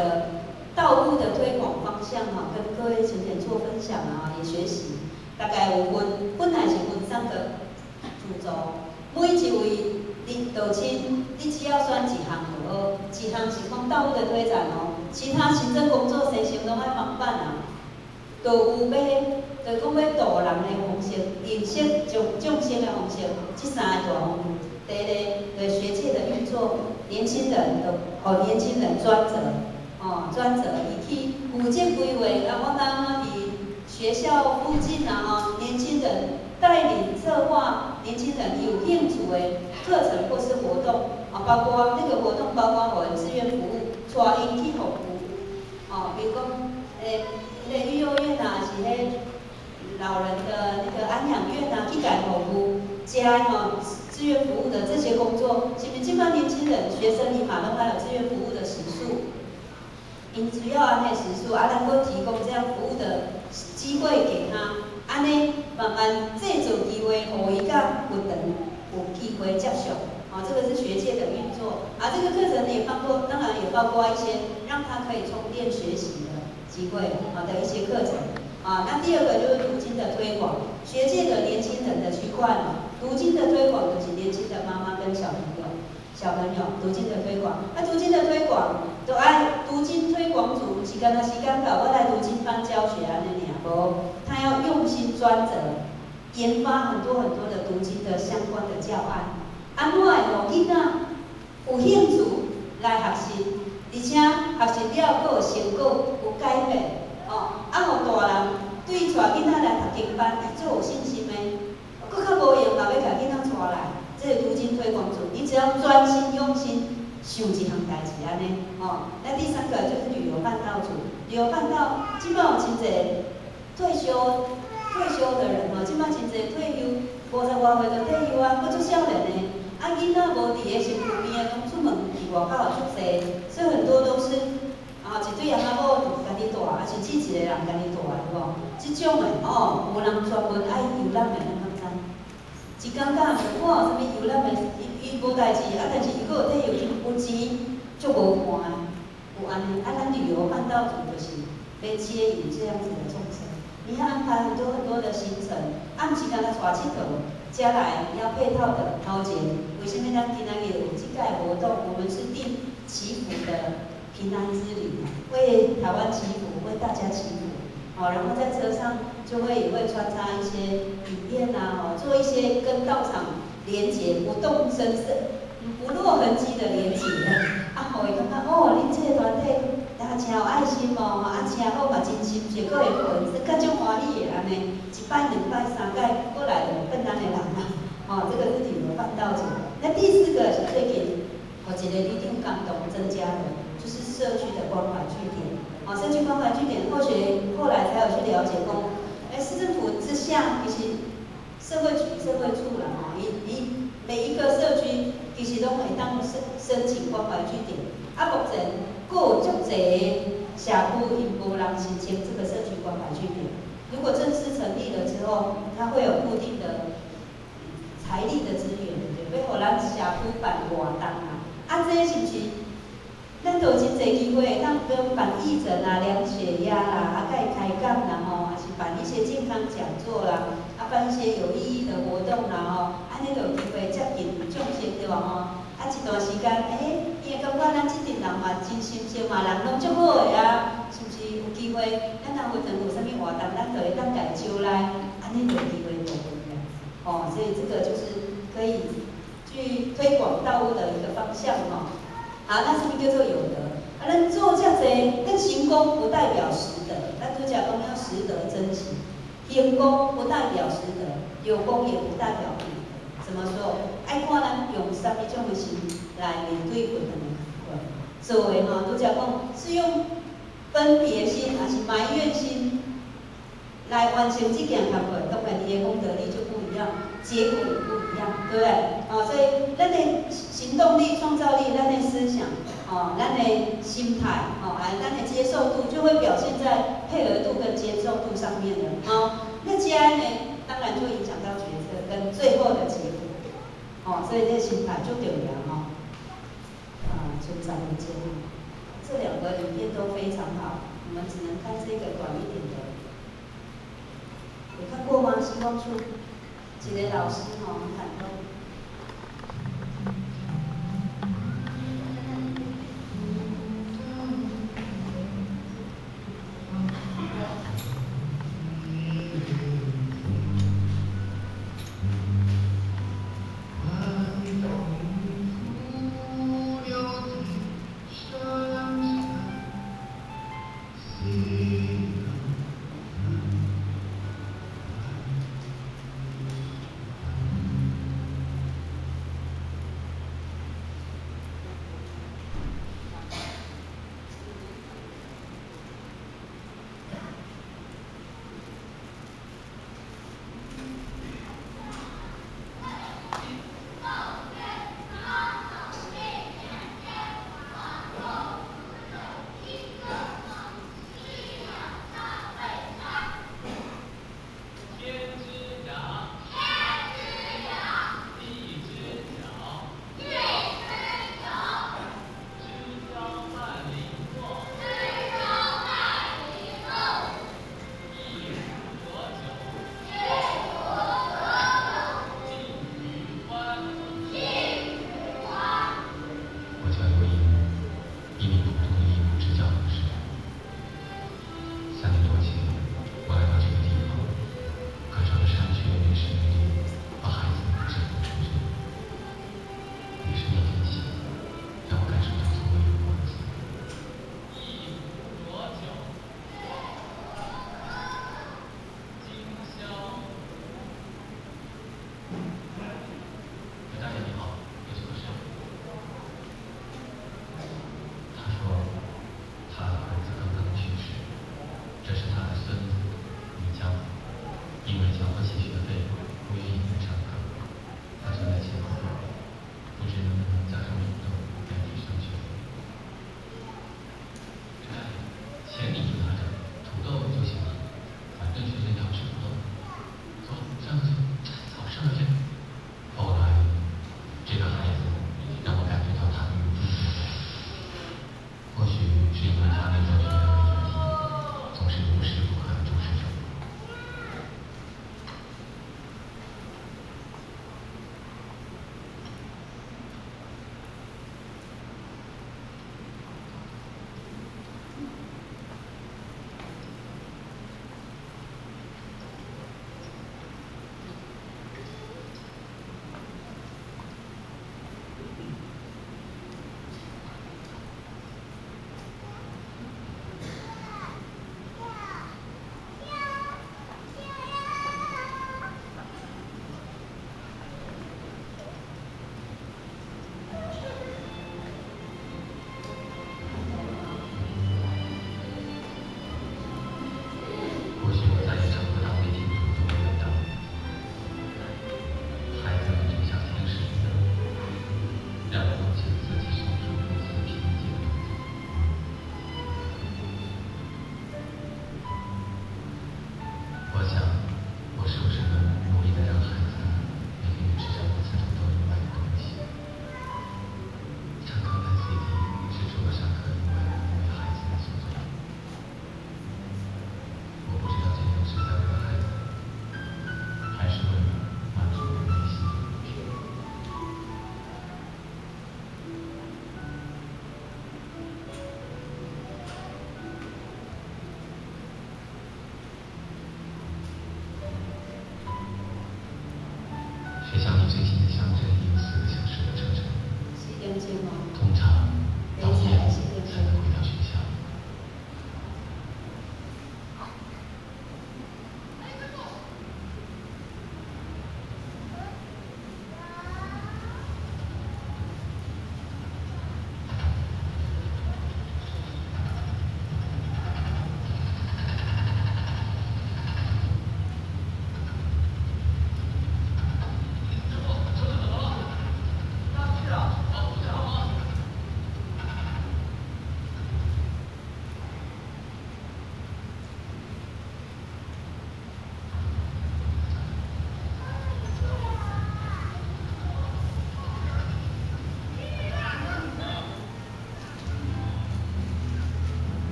个道务的推廣方向哈，跟各位淺淺做分享啊，也學習。大概有分，本來是分三個主軸，每一位你道親，你只要選一項就好，一項是講道務的推展哦，其他行政工作隨時攏愛幫辦啊。道有欲，就講欲度人的方式，認識眾生的方式，這三個大方向。第一個，對學界的運作，年輕人就予年輕人專責，哦，專責伊去負責規劃，啊，我感覺佇學校附近啊，吼，年輕人帶領策劃年輕人有興趣的課程或是活動，啊，包括那個活動包括予𪜶志願服務，帶𪜶去服務，哦，比如講，彼個育幼院啊，抑是彼老人的那個安養院啊，去共服務，遮吼志願服務的這些工作，是毋是這擺年輕人學生伊嘛攏愛有志願服務的時數？𪜶需要按呢時數，啊，咱閣提供這樣服務的機會給他，按呢慢慢製造機會，予伊佮佛堂有機會接觸，哦，這個是學界的運作，啊，這個課程也包括，當然也包括一些讓他可以充電學習的機會，好的一些課程，啊，那第二個就是讀經的推廣，學界的年輕人的區塊嘛，讀經的推廣就是年輕的媽媽跟小朋友。小朋友讀經的推廣，啊，讀經的推廣，都愛讀經推廣組，毋是干焦時間到，我來讀經班教學按呢爾，無，他要用心專責，研發很多很多的讀經的相關的教案，按怎會予囡仔有興趣來學習，而且學習了閣有成果，有改變，哦，啊，予大人對帶囡仔來讀經班，伊足有信心的，閣較無閒嘛欲共囡仔帶來。這個讀經推廣組，你只要專心用心想一項代誌按呢，哦。那第三個就是旅遊伴導組，旅遊伴導，這擺有真濟退休的人吼，這擺真濟退休，50外歲就退休啊，閣足少年的，啊，囡仔無佇咧身軀邊的，攏出門去外口足濟，所以很多都是啊，一對翁仔某就家己帶，抑是只一個人家己帶，有無？這種的哦，有人專門愛遊覽的，咱敢知？一工敢問我有啥物遊覽的，伊伊無代誌，啊，但是伊閣有退休金，有錢，足無伴的，有按呢，啊，咱旅遊伴導組就是欲接引這樣子的眾生，你要安排很多很多的行程，啊，毋是干焦帶𨑨迌，接來你要配套的頭前，為啥物咱今仔日有這屆活動？我們是定祈福的平安之旅，為台灣祈福，為大家祈福，好，然後在車上就會也會穿插一些影片啊，哦，做一些跟道場連結，不動聲色、不落痕跡的連結，啊，予伊感覺哦，恁這個團體啊，誠有愛心哦，啊，誠好嘛，真親切，閣會回，閣足歡喜的按呢，一擺、兩擺、三擺，過來就變咱的人啊，哦，這個是旅遊伴導組。那第四個是最近，予一個里長感動增加的，就是社區的關懷據點。哦，社區關懷據點，或許後來才有去了解講，欸，市政府之下其實社會局、社會處啦，吼，伊伊每一個社區其實攏會當申請關懷據點。啊，目前閣有足濟社區𪜶無人申請這個社區關懷據點。如果正式成立了之後，它會有固定的財力的資源，對，欲予咱社區辦活動啊。啊，這是毋是？咱都有真濟機會會當跟辦義診啊、量血壓啦、啊，共伊開講啦吼，抑是辦一些健康講座啦，啊，辦一些有意義的活動啦吼，按呢就有機會接近眾生對無吼？啊，一段時間，欸，伊會感覺咱這陣人嘛真親切嘛，人攏足好的啊，是毋是有機會？咱若有陣有啥物活動，咱就會當共伊招來，按呢就有機會度分了。哦，所以這個就是可以去推廣道務的一個方向吼。好，那什麼叫做有德？啊，咱做遮濟，咱成功不代表實德。咱拄才講要實德真行，成功不代表實德，有功也不代表美德。怎麼說？愛看咱用啥物種的心來面對佛堂的工課。做的吼，拄才講是用分別心還是埋怨心來完成這件工課，當然伊的功德力就不一樣，結果也不一樣，對不對？哦，所以咱的行動力、創造力、咱的思想，哦，咱的心態，哦，還有咱的接受度，就會表現在配合度跟接受度上面的。哦，那接下來呢，當然就影響到決策跟最後的結果。哦，所以這個心態足重要吼。啊，剩10分鐘，這兩個個影片都非常好，我們只能看這個短一點的。有看過嗎？希望樹，一個老師吼，很感動。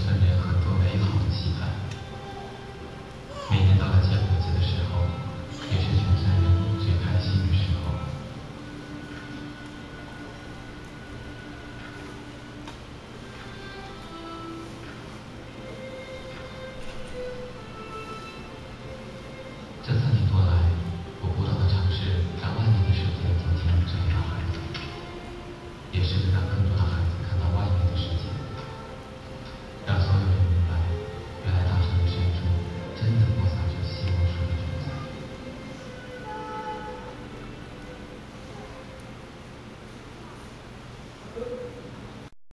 成年很多美好的期盼。